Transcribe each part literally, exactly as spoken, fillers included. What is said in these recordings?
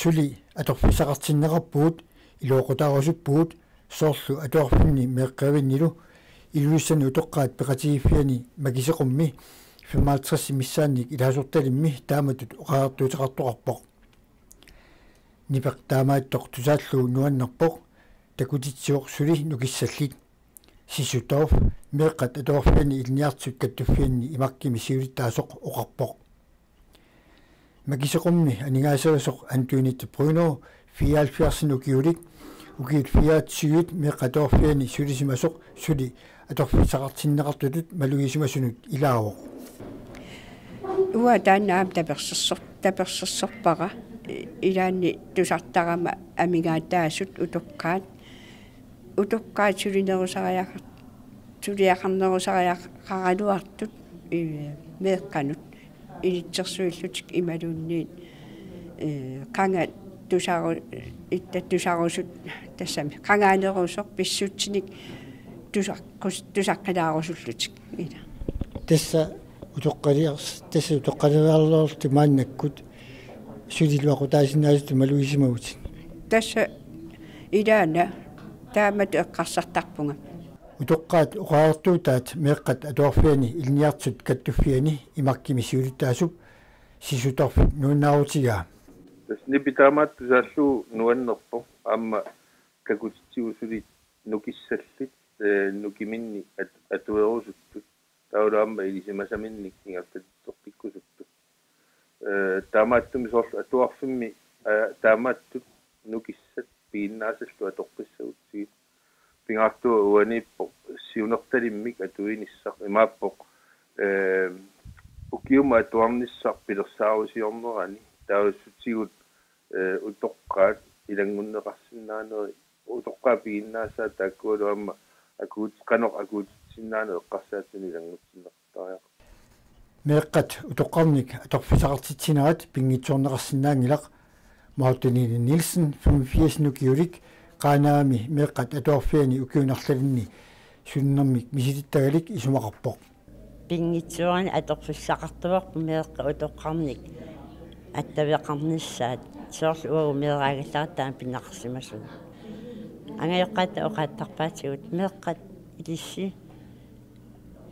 Suli atorfissaqartinneqarpugut, iluaqutaarusuppugut, soorlu atuarfinni meeqqerivinnilu Ilulissani utoqqaat peqatigiiffiani Makiseqummi femoghalvtreds missaannik ilaasortalimmi taamatut oqariartuuteqartoqarpoq. Nipeq taamaattoq tusaallugu nuannerpoq, takutitsivoq suli nukissallit. Sissutoof meeqqat atuarfianni ilinniartitsisut kattuffianni Imarkimi siulittaasoq oqarpoq. Makiseqummi aningaaserisoq Antoinette Bruno fireoghalvfjerds ukiulik, ukiut fireogtyve meeqqat atuarfianni sulisimasoq suli atorfissaqartinneqartutut malugisimasunut ilaavoq. Uanga taanna aamma tapersersoq-, tapersersorpara, i-, ilaanni tusartarama amigaataasut utoqqaat. Utoqqaat sulinerusariaqar-, suliaqarnerusariaqaraluartut, ee, meeqqanut ilitsersuillutik imaluunniit, ee, qanga tusaru-, itta tusarusut tassami. Qangaanerusoq pissutsinik tusaqqus-, tusaqqilaarusullutik. Ila. Tassa utoqqaliars-, tassa utoqqaliarluarlutit maannakkut suli iluaqutaasinnaasutut malugisimavutit. Tassa ilaana taamatut eqqarsartarpunga. Utoqqaat oqariartuutaat meeqqat atuarfianni ilinniartitsisut kattuffianni Imarkimi siulittaasup Sissutorfik nuannaarutigaa. Tassa nipi taamaattoq tusaallugu nuannerpoq aamma takutitsivoq suli nukissallit, ee, nukiminnik at-, atuerusuttut. Taavalu aamma ilisimasaminnik ingerlatitseqqikkusuttut. Ee, taamaattumik soorlu atuarfimmi, aa, taamaattut nukissat piginnaasallu atoqqissagutsigit. Pingaartumik uaniippoq siunertalimmik atuinissaq imaappoq, ee, ukiumut atuarnissaq pilersaarusiornerani taavalu sutigut, ee, utoqqaat ilanngunneqarsinnaaneri, utoqqaat piginnaasaat taakkualu aamma akuut-, qanoq akuutitsisinnaaneri eqqarsaatinik ilanngutsinneqartariaqarput. Meeqqat utoqqarnik atorfissaqartitsinerat pinngitsoorneqarsinnaanngilaq. Morten Nielsen, femogfirs ukiulik, Qaanaami meeqqat atuarfianni ukiuni arlalinni sulinermik misilittagalik isumaqarpoq. Pinngitsoorani atorfissaqartuarput meeqqat utoqqarnik attaveqarnissaat, soorlu uagut meeraagallarat taama pineqarsimasunut. Angajoqqaata oqaattarpaatigut meeqqat ilissi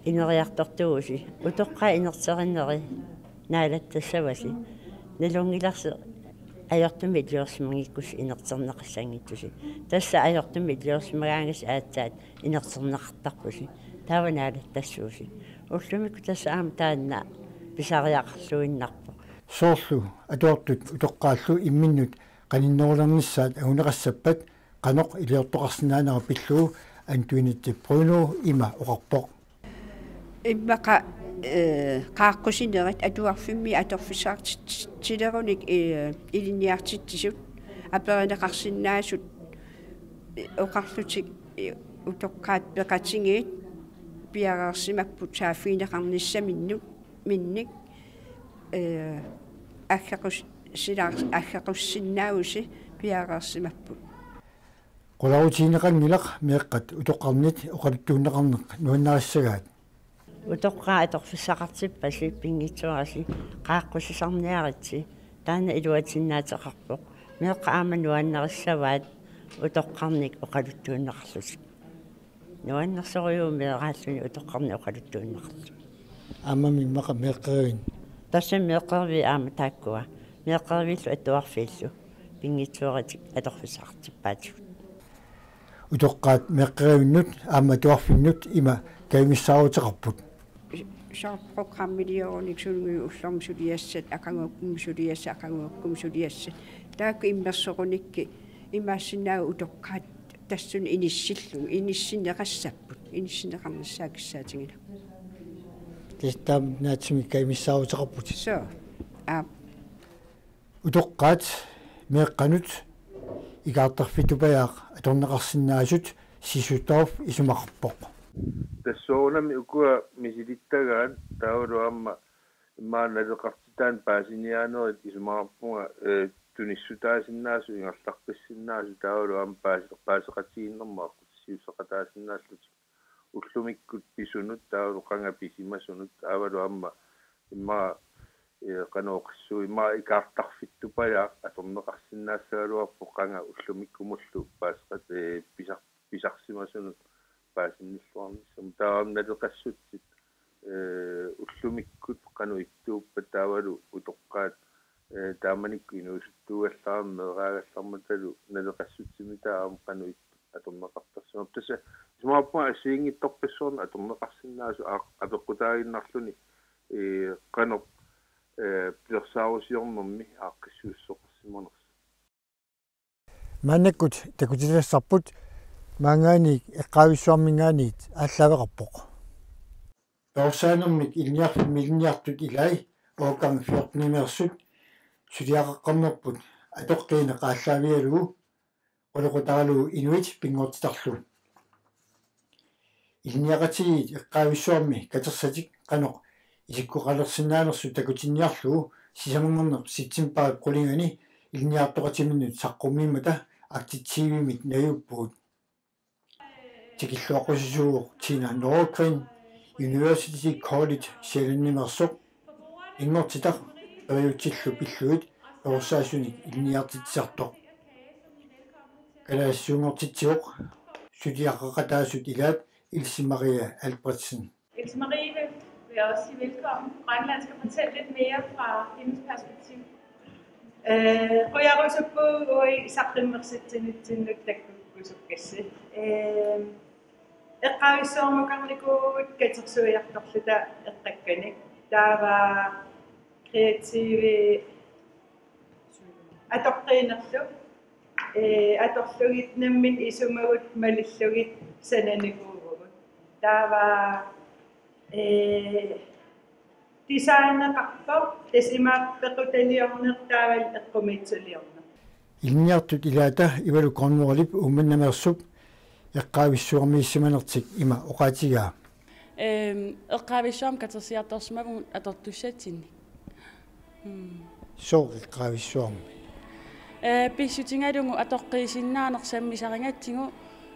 ineriartortuusi, utoqqaat inerterinerit naalattassavasi, nalunngilarsi ajortumik iliorsimanngikkussi inerterneqassanngitsusi. Tassa ajortumik iliorsimagaangassi aatsaat inerterneqartarpusi. Taava naalattassuusi. Ullumikkut tassa aamma taanna pisariaqarluinnarpoq. Soorlu atuartut utoqqaallu imminnut qaninnerulernissaat anguneqassappat qanoq iliortoqarsinnaanera pillugu Antoinette Bruno ima oqarpoq. Immaqa, ee, qaaqqusinerit atuarfimmi atorfissaqartitsilerunik, ee, ilinniartitsisut aperineqarsinnaasut, ee, oqarlutik, ee, utoqqaat peqatigiit piareersimapput saaffigineqarnissaminnut minnik, ee, aggequs-, silaar-, aggequssinnaavusi piareersimapput. Qularutigineqanngilaq meeqqat utoqqarnit oqaluttuunneqarneq nuannarissagaat. Utoqqaat atorfissaqartippasi pinngitsoorasi qaaqqusisarniaritsi, taanna iluatsinnaateqarpoq. Meeqqat aamma nuannarissavaat utoqqarnik oqaluttuunneqarlutik. Nuannersorujuuvoq meeraalluni utoqqarnik oqaluttuunneqarluni. Aammami immaqa meeqqeriviit. Tassami meeqqeriviit aamma taakkua. Meeqqeriviillu atuarfiillu pinngitsooratik atorfissaqartippaatigut. Utoqqaat meeqqerivinnut aamma atuarfinnut ima kajumissaaruteqarput. Soorlu programmilioruni sulumiit ullormut suliassat, aqaguakkumut suliassat, aqaguakkumut suliassat. Taakku immersorunikkit imaassinnaavoq utoqqaat tassunga inissillugu, inissinneqassapput, inissinneqarnissaat kissaatigilaarpoq. Tassa taama naatsumik kajumissaaruteqarputit. Soo. Aap. Utoqqaat meeqqanut ikaartarfittupajaaq atorneqarsinnaasut Sissutorfik isumaqarpoq. Tassa soorunami ukua misilittagaat taavalu aamma immaqa naleqartitaat paasiniaanerit isumaqarpunga, ee, tunissutaasinnaasut ingerlaqqissinnaasut taavalu aamma paase-, paaseqatigiinnermut aqqutissiuusseqataasinnaallutik. Ullumikkut pisunut taavalu qanga pisimasunut taavalu aamma immaqa ee, qanoq oqissuuvoq, ima ikaartarfittupalaaq atorneqarsinnaassagaluarpoq qanga ullumikkumullu paaseqat-, ee, pisar-, pisarsimasunut paasinnilluarnissaq. Taava naleqassutsit, ee, ullumikkut qanoq ittuuppat taavalu utoqqaat, ee, taamanikkut inuusuttuugallarami meeraagallarmatalu naleqassutsimita aamma qanoq ittut atorneqartarsimapput. Tassa isumaqarpunga assigiinngitsorpassuarnik atorneqarsinnaasut aa-, apeqqutaaginnarluni, ee, qanoq, ee, pilersaarusiornermi aaqqissuussisoqarsimanersoq. Maannakkut takutitassarput maanngaanniit eqqaavissuarminngaanniit aallaaveqarpoq. Perorsaanermik ilinniarfimmi ilinniartut ilaat årgang fjorten-imeersut suliaqaqqammerput atoqqiineq aallaavigalugu qulequtaralugu inuit pinngortitarlu. Ilinniaqatigiit eqqaavissuarmi katersatik qanoq isikkoqalersinnaanersut takutinniarlugu sisamanngorneq septembarip qulinganni ilinniartoqatiminnut saqqummiimmata Arctic T V-mit najuuppugut. Tikilluaqqusisuuvoq Tina Nordgren, University College Sjælland-imeersoq, inngortitaq periutsillu pillugit perorsaasunik ilinniartitsisartoq. Kalaallisuunngortitsivoq suliaqaqataasut ilaat Else Marie Albrechtsen. Else Marie vil, vil jeg også sige velkommen. Grønland skal fortælle lidt mere fra hendes perspektiv. Øh, qujarusuppugut saqqummersitsinitsinnut takkukkusukkassi. Øh, eqqaavissuarmukarnikuuvugut katersuiartorluta eqqakkanik. Taava kreative atoqqiinerlu, ee, atorlugit nammineq isumagut malillugit sananikuuvugut. Taava, ee, designeqarpoq, tassa imaappoq pequtaliorneq taavalu eqqumiitsuliorneq. Ilinniartut ilaata Ivalu Grønvoldip Uummannammeersup eqqaavissuarmiissimanertik ima oqaatigaa. Ehm, eqqaavissuarmik katersiartorsimavugut atortussatsinnik. Hmm. Sooq eqqaavissuarmi? Ee, pissutigalugu atoqqiisinnaaneq sammisarigatsigu,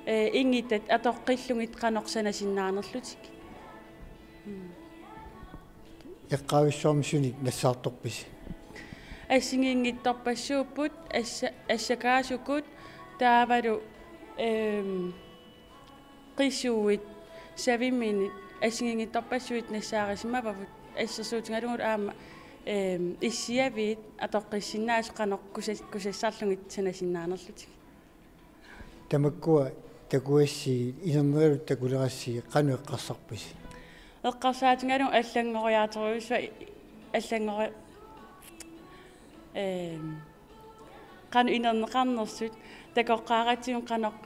ee, ingitat atoqqillugit qanoq sanasinnaanerlutik. Hmm. Eqqaavissuarmi sunik nassaartorpisi? Assigiinngitsorpassuupput, assa-, assakaasukut, taavalu, ehm, qisuit, saviminit, assigiinngitsorpassuit nassaarisimavavut, assersuutigalugu aamma, ehm, issiaviit atoqqissinnaasut qanoq kusa-, kusassarlugit sanasinnaanerlutik. Tamakkua takuassigit, inernerillutit takulerassigit, qanoq eqqarsarpisi? Eqqarsaatigalugu allanngoriartorujussuaq, allanngori-, ehm, qanoq inerneqarnersut, takoqqaaratsigu qanoq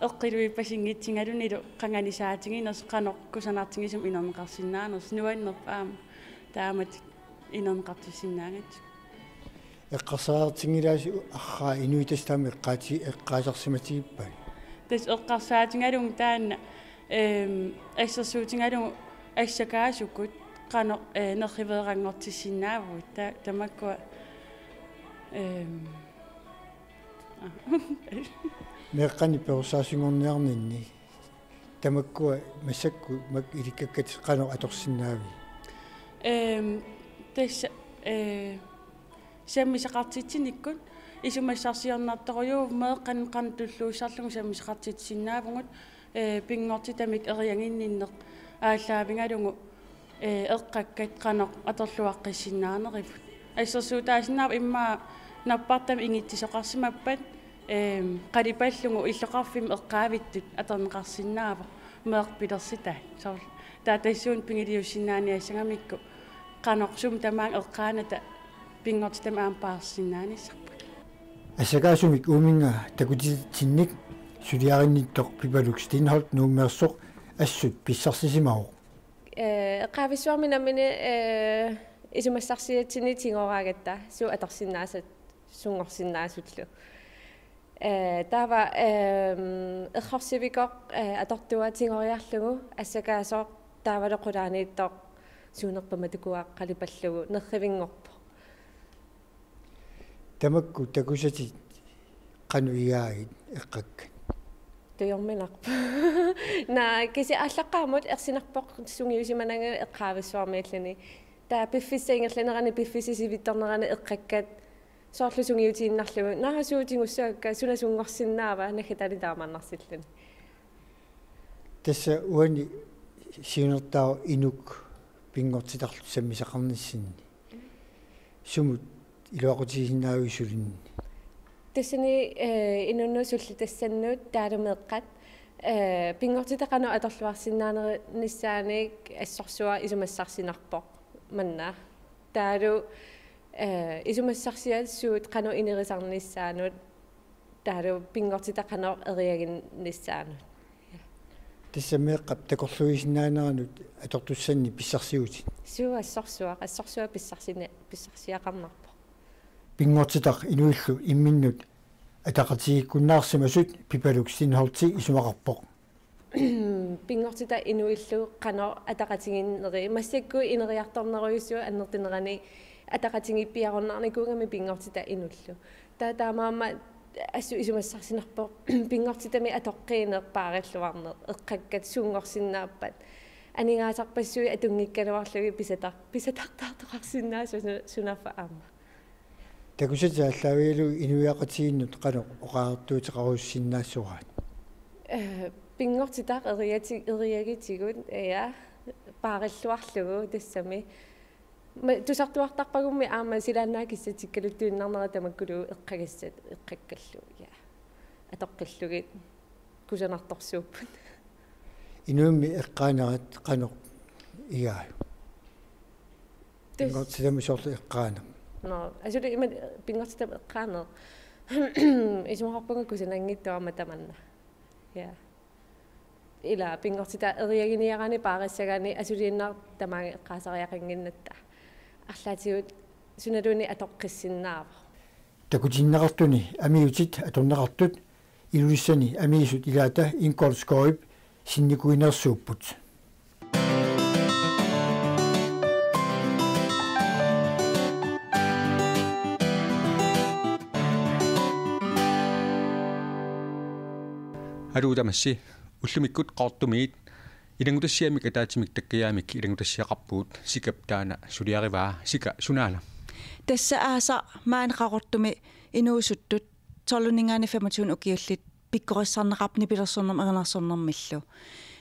eqqiluippasinngitsugalunilu qanganisaatiginersoq qanoq kusanartigisumik inerneqarsinnaanersoq, nuannerpoq aamma taamatut inerneqartissinnaagatsigu. Eqqarsariartinngilaassi arraa inuit tassa taama eqqaati-, eqqaasarsimatigippat? Tassa eqqarsaatigalugu taanna, ehm, assersuutigalugu assakaasukut qanoq, eh, nerriveeranngortissinnaavugut ta-, tamakkua, ehm, aa. Meeqqanik perorsaasunngorniarninni tamakkua massakkut mak-, ilikkakkatit qanoq atorsinnaavigit? Ehm, tassa, eh, sammisaqartitsinikkut isumassarsiornartorujuuvoq meeqqanik qanoq tulluussarlugu sammisaqartitsisinnaavugut, ee, pinngortitamik eriaginninneq aallaavigalugu, ee, eqqakkat qanoq atorluaqqissinnaaneripput. Assersuutaasinnaavoq immaqa nappartamik ingitsisoqarsimappat, ee, qalipallugu illoqarfimmi eqqaavittut atorneqarsinnaavoq meeqqat pilersitai. Soorlu taava tassuuna pigiliussinnaaniassagamikku qanoq sumi tamaanga eqqaanata pinngortitami aamma paarsisinnaanissarput. Assakaasumik Uuminnga takutitsinnik suliarinnittoq Pipaluk Steenholdt Nuummeersoq assut pissarsisimavoq. Ee, eqqaavissuarmi nammineq, ee, isumassarsiatsinni tigoraagatta suut atorsinnaasut sunngorsinnaasullu. Ee, taava, ehm, errorsivikoq, ee, atortua tigoriarlugu assakaasoq taavalu qulaaniittoq suunerpama tukua qalipallugu nerrivinngorpoq. Tamakku takusatit qanoq igaagit eqqakkat? Tujorminarpoq. Naa, kisianni aallaqqaammut ersinarpoq sungiusimanagit eqqaavissuarmiilluni. Taava piffissap ingerlanerani, piffissap sivitsornerani eqqakkat soorlu sungiutiinnarlugu: Naa, suut tigussavakka, suna sunngorsinnaava? Naggataanik taamaannarsilluni. Tassa uani siunertaavoq inuk pinngortitarlu sammisaqarnissinni. Sumut iluaqutigisinnaaviuk sulinni? Tassani, eh, inunnut sullitassannut taavalu meeqqat, eh, pinngortitaq qanoq atorluarsinnaanissaanik assorsuaq isumassarsinarpoq manna. Taavalu, eh, isumassarsiat suut qanoq inerisarnissaannut, taavalu pinngortitaq qanoq eriaginnissaannut. Tassa meeqqap takorluuisinnaaneranut atortussannik pissarsiutit? Suu, assorsuaq, assorsuaq pissarsini-, pissarsiaqarnarpoq. Pinngortitaq inuillu imminnut ataqatigiikkunnaarsimasut Pipaluk Steenholdti isumaqarpoq. Pinngortitaq inuillu qanoq ataqatigiinnerit, massakkut ineriartornerujussuit annertunerani ataqatigiippiarunnaarnikuugamik pinngortitaq inullu. Taava taamaammat assut isumassarsinarpoq pinngortitamik atoqqiineq, paarilluarneq, eqqakkat sunngorsinnaappat, aningaasarpassuit atunngikkaluarlugit pisatar-, pisatartaartoqarsinnaasut su-, sunaaffa aamma. Takusatit aallaavigalugu inuiaqatigiinnut qanoq oqariartuuteqarussinnaassavaat? Eh, pinngortitaq eriati-, eriagitigut, ja, paarilluarlugu tassami. Ma-, tusartuartarpagummi aamma silaannaat kissatsikkaluttuinnarnerat tamakkulu eqqagassat, eqqakkallu, ja. Atoqqillugit kusanartorsuupput. Inuimmi eqqaanerat qanoq igaajuk? Tassa. Pinngortitami soorlu eqqaaneq. Nå, asuli ima pinngortitami eqqaaneq. Isumaqarpunga kusananngitsoq aamma tamanna. Ja. Ila pinngortitaq eriaginiaraanni paarissagaanni asuliinnaq tamaanga eqqaasariaqannginnatta. Arlaatigut sunaluunniit atoqqissinnaavoq. Takutinneqartuni amiutit atorneqartut Ilulissani amiisut ilaata Ingolf Skaarup sinnikuinersuupput. Aluu tamassi, ullumikkut Qaqortumiit ilanngutassiamik ataatsimik takkajaamik ilanngutassiaqarpugut, Sikap taanna suliarivaa. Sika, sunaana? Tassa aasaq maani Qaqortumi inuusuttut tolvininngaanniit femogtyvenik ukiullit pikkorissarneqarput nipilersornermik erinarsornermillu.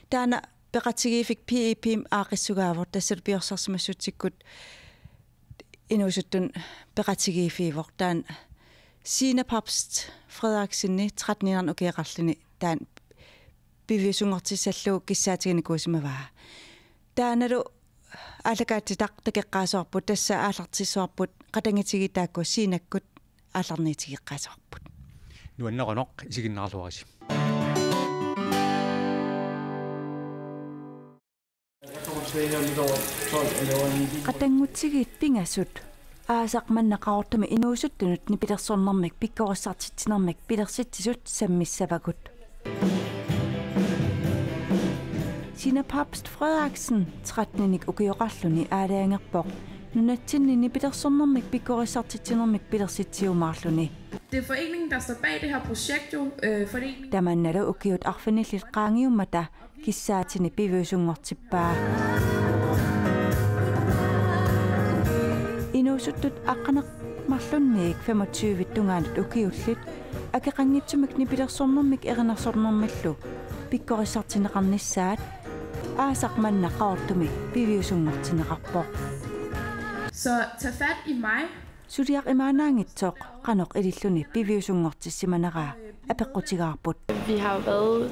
Taanna peqatigiiffik P E P-mik aaqqissugaavoq, tassalu piorsarsimassutsikkut inuusuttut peqatigiiffiuvoq. Taanna Siina Papst Frederiksen tretteninik ukioqarluni taanna piviusunngortissallugu kissaatiginikuusimavaa. Taannalu aallakaatitaq takoqqaassavarput, tassa aallartissavarput, qatanngutigiit taakku Siinakkut aallarniutigeqqaassavarput. Nuannerunoq, isiginnaarluarisi. Qatanngutigiit pingasut aasaq manna Qaqortumi inuusuttunut nipilersornermik pikkorissartitsinermik pilersitsisut sammissavagut. Siina Papst Frederiksen tretteninik ukioqarluni aalajangerpoq nunatsinni nipilersornermik pikkorissartitsinermik pilersitsiumaarluni. Det er foreningen, der står bag det her projekt jo. Øh, foreningen. Tamannalu ukiut arfinillit qaangiummata kissaatini piviusunngortippaa. Inuusuttut aqqaneq-marlunniit femogtyve tungaanut ukiullit akeqanngitsumik nipilersornermik erinarsornermillu pikkorissartinneqarnissaat aasaq manna Qaqortumi piviusunngortinneqarpoq. Så tag fat i mig. Suliaq imaannaanngitsoq qanoq ililluni piviusunngortissimaneraa apeqqutigaarput. Vi har jo været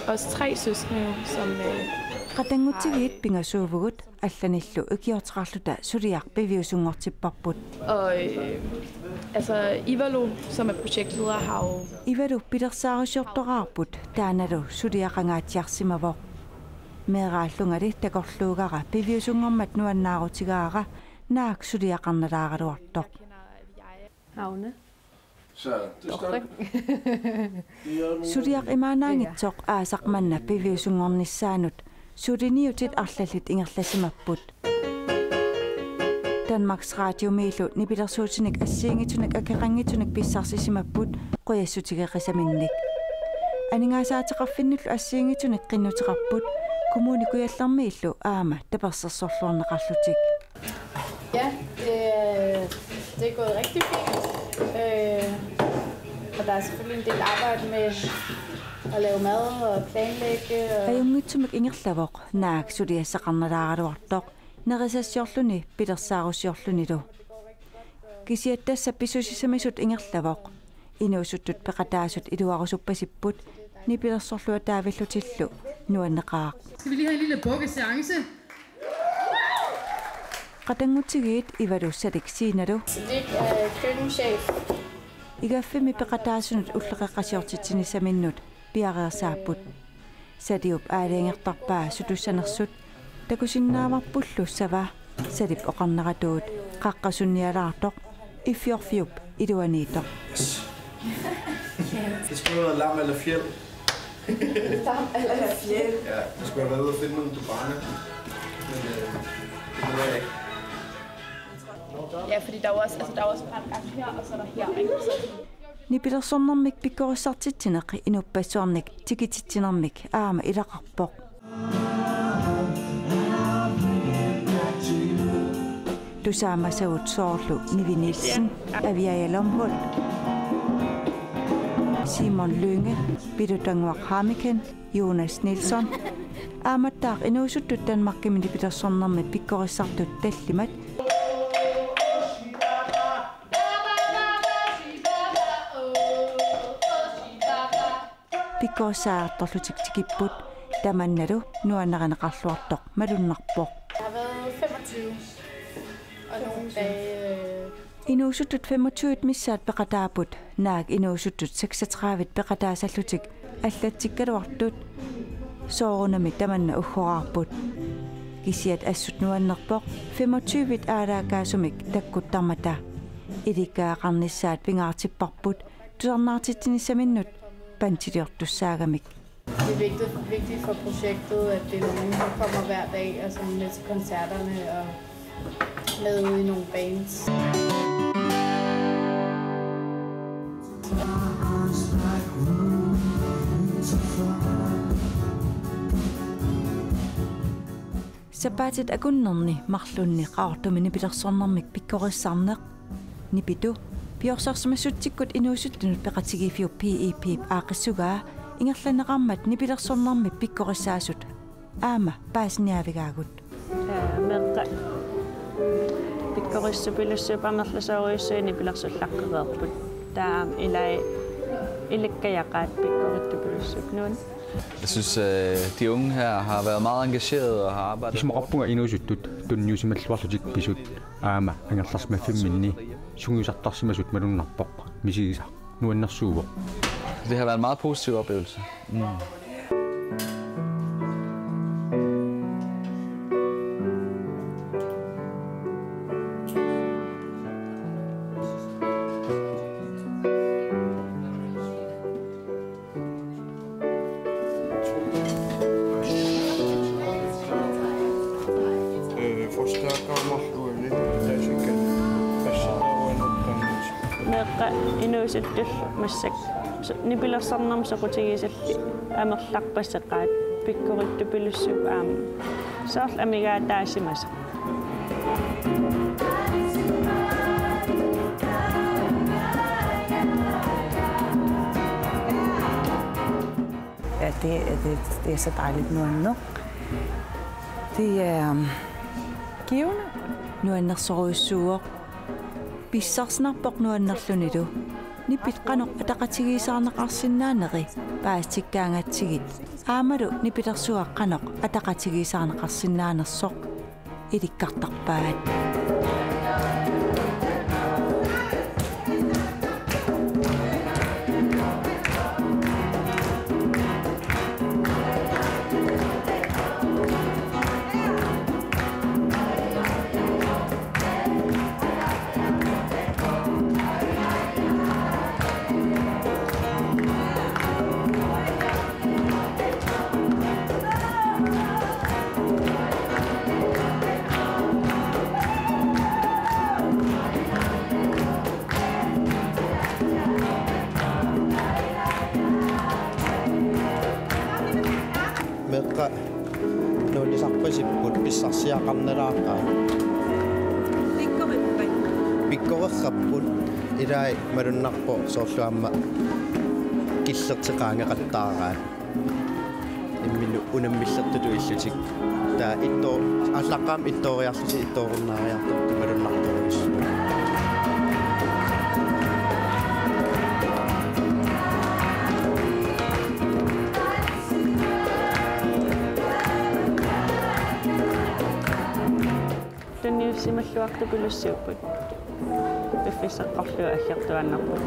os tre søskende, jo, som, øh, Qatanngutigiit pingasuuvugut, allanillu ikiorteqarluta suliaq piviusunngortipparput. Og, øh, altså, Ivalo, som er projektleder, har jo Ivalo pilersaarusiortoraarput, taannalu suliaqangaatsiarsimavoq. Meeraallungali takorluugara piviusunngormat nuannaarutigaara naak suliaqarnalaaraluartoq. Aune. Suliaq imaannaanngitsoq aasaq manna piviusunngornissaanut suliniutit arlallit ingerlasimapput. Danmarks Radiomiillu nipilersuutinik assigiinngitsunik akeqanngitsunik pissarsisimapput qujassutigeqisaminnik. Aningaasaateqarfinnillu assigiinngitsunik qinnuteqarput Kommune Kujallermiillu aamma tapersersorluarneqarlutik. Ja, det, det er gået rigtig fint. Øh, og der er selvfølgelig en del arbejde med at lave mad og planlægge. Og Ajunngitsumik ingerlavoq naak suliassaqarnalaaraluartoq, nerisassiorluni pilersaarusiorlunilu. Kisianni tassa pissusissamisut ingerlavoq. Inuusuttut peqataasut iluarusuppasipput nipilersorluataavillutillu nuanneqaaq. Skal vi lige have en lille bukkeseance? Qatanngutigiit Ivalu Salik Siinalu. Salik er køkkenchef. Igaffimmi peqataasunut ulloqeqqasiortitsinissaminnut piareersaapput. Saliup aalajangertarpaa sutussanersut takusinnaavarpullu Sava, Salip oqarneratuut qaqqasunnialaartoq iffiorfiup iluaniittoq. Det skulle have været lam eller fjeld. Lam eller fjeld. Ja, jeg skulle have været ude og finde nogle dubaner. Men øh, det kunne jeg ikke. Ja, fordi der er jo også, altså, der er jo også en ret lang her, og så er der her, ikke? Så Nipilersornermik pikkorissartitsineq inuppassuarnik tikititsinermik aamma ilaqarpoq. Tusaamasagut soorlu Nivi Nielsen, Aviaja Lomholt, Simon Lynge, Pilutanguaq Hamiken, Jonas Nilsson. Aammattaaq inuusuttut Danmarkimi nipilersornermi pikkorissartut tallimat. Pikkorissaartorlutik tikipput, tamannalu nuannarineqarluartoq malunnarpoq. Jeg har været femogtyve, og nogle dage, øh, Inuusuttut femogtyve missaat peqataapput, naak inuusuttut seksogtredive peqataasallutik allatsikkaluartut. Soorunami tamanna uggoraarput. Kisianni assut nuannerpoq femogtyve aalaakaasumik takkuttarmata. Ilikkagaqarnissaat pingaartipparput tusarnaartitsinissaminnut pansiliortussaagamik. Det er vigtigt, vigtigt for projektet, at det er nogen, der kommer hver dag, altså med til koncerterne og med ude i nogle bands. Sapaatit akunnerni marlunni Qaqortumi nipilersornermik pikkorissarneq. Nipitu piorsarsimassutsikkut inuusuttunut peqatigiiffiup P E P-p aaqqissugaa ingerlanneqarmat nipilersornermik pikkorissaasut aamma paasiniaavigaagut. Meeqqat pikkorissupilussuupput, amerlasoorujussuit nipilersullaqqereerput. Taava ilai ilikkagaqaat pikkorissupilussuupput nuun. Jeg synes, øh, de unge her har været meget engagerede og har arbejdet hårdt. Isumaqarpunga inuusuttut tunniusimalluarlutik pisut aamma angerlarsimaffimmini sungiusartarsimasut malunnarpoq, misigisaq nuannersuuvoq. Det har været en meget positiv oplevelse. Mm. Øh, forstærker mig uandet. Meeqqat inuusuttut massakkut nipilersornermik soqutigisallit amerlarpaseqaat pikkorissupilussuupput aamma. Soorlu amigaataasimasaq. Ja, det, det, det er så dejligt, nuanneq. Det er, øhm, givende. Nuannersorujussuuvoq. Pissarsinarpoq nuannerlunilu. Nipit qanoq ataqatigiissaarneqarsinnaaneri paasitikkaangatsigit. Aammalu nipilersuaq qanoq ataqatigiissaarneqarsinnaanersoq ilikkartarpaat. Meeqqat nuannisarpasipput, pissarsiaqarnalaaqaat. Pikkoreqarput, ilai malunnarpoq soorlu aamma killerteqaangeqattaaraat. Imminut unammillertutut illutik. Taava itto-, aallaqqaammut ittooriarlutik ittoorunnaariartortut malunnartorujussuuvoq. Tunniussimalluartupilussuupput. Piffissaqarlugu aggertuaannarput.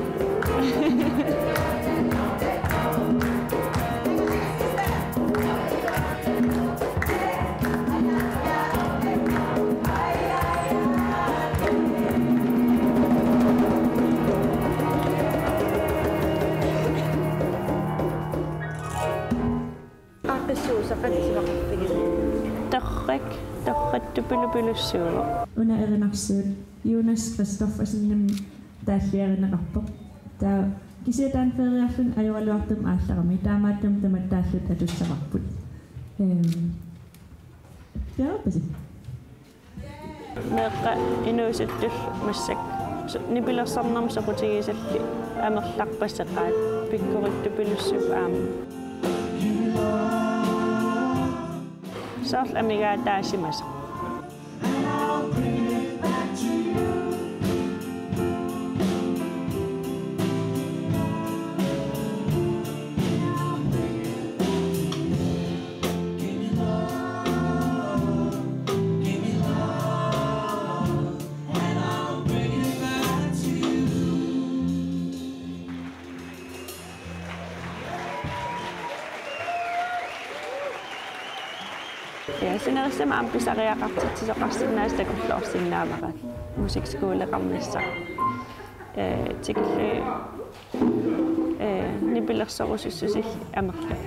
Aaqqissuussaq qanoq isumaqarpigit? Torrak, torrattupilupilussuuvoq. Una erinarsuut Jonas Christoffersenimik taalliarineqarpoq. Taava kisianni taanna feriarluni ajoraluartumik aallarami. Taamaattumik tamatta taalluta atussavarput. Ehm. Piareerpasi? Meeqqat inuusuttullu massakkut so-, nipilersornermut soqutigisallit amerlarpasseqaat pikkorittupilussuupput aamma. Soorlu amigaataasimasoq. Ja, sinerissami aamma pisariaqartitsisoqarsinnaasut takulluarsinnaavara musikskoleqarnissaq. Eh, tikillugu, eh, nipilersorusussusillit amerlapput.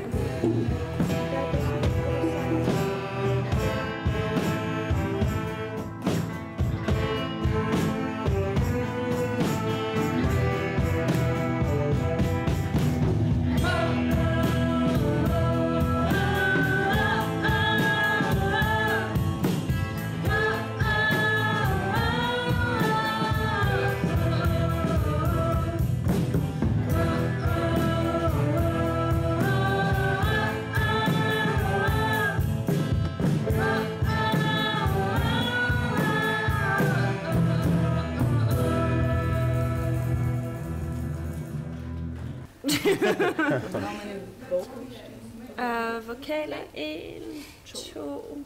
Øh, vokaler en, to.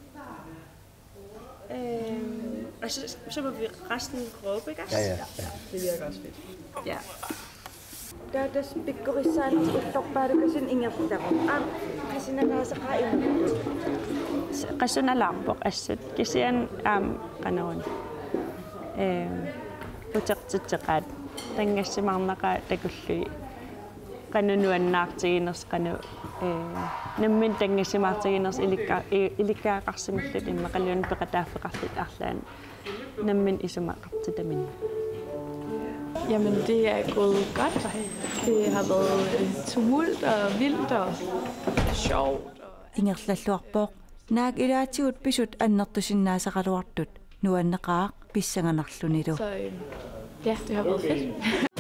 Øhm, og så, så må vi resten råbe, ikke også? Ja, ja, ja. Det virker også fedt. Ja. Taava tassa pikkorissaanut ullorpaalukasinnut ingerlavoq. Aamma qasunaasaqaaq imaluunniit? Qasunalaarpoq assut. Kisianni aamma qanoruna. Ehm, utertitseqaat. Tanngassimaarnaqaaq takullugit. Qanoq nuannaartiginersoq, qanoq, eh, nammineq tanngassimaartiginersoq ilikka-, i-, ilikkagaqarsimallutik immaqa qallunaat peqataaffeqarlutik arlaannik. Nammineq isumaqartitaminnik. Jamen, det er gået godt. Det har været, øh, tumult og vildt og sjovt. Og ingerlalluarpoq. Naak ilaatigut pisut annertusinnaasaraluartut nuanneqaaq pissanganarlunilu. Så, øh, ja, det har været fedt.